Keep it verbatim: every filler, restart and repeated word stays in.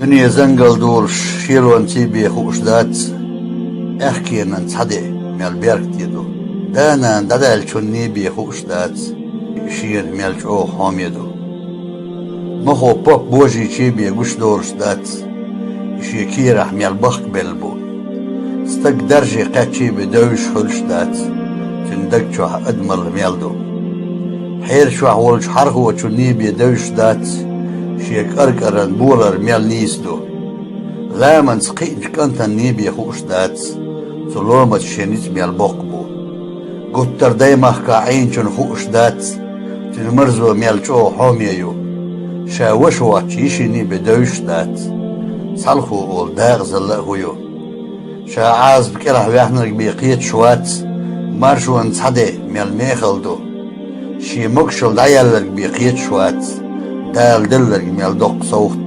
Дуне зангал долуш шелонций бен хууш дац, аьхкенан цхьа де мел беркате ду. Да-нана дӀадаьллачунний бен хууш дац, шена мел чӀогӀа хьоме ду. Мохо поп божийчий бен гуш долуш дац, шен кийрахь мел бахкабелла бу. Стаг дарже кхаьччий бен девзаш хуьлуш дац, цуьнан даг чохь адамалла мел ду. Хьера чохь волчу хьархочунний бен девзаш дац, шен кӀаркӀаран болар мел нийса ду. Ламанца кхиъначу кӀантанний бен хууш дац, цу ломаца шен ницкъ мел боккха бу. Гуттар даймахкахь Ӏийначун хууш дац, цуьнан марзо мел чӀогӀа хьоме ю. Ша ваша воцчу йишинний бен девзаш дац, цхьалхо олу дакъазалла а хӀун ю. Ша Ӏазап кӀелахь ваьхнарг бен кхеташ вац, маршонан цхьа де мел мехала ду. Шен могушалла дӀаяьлларг бен кхеташ вац, Дала делларг мел доккха совгӀат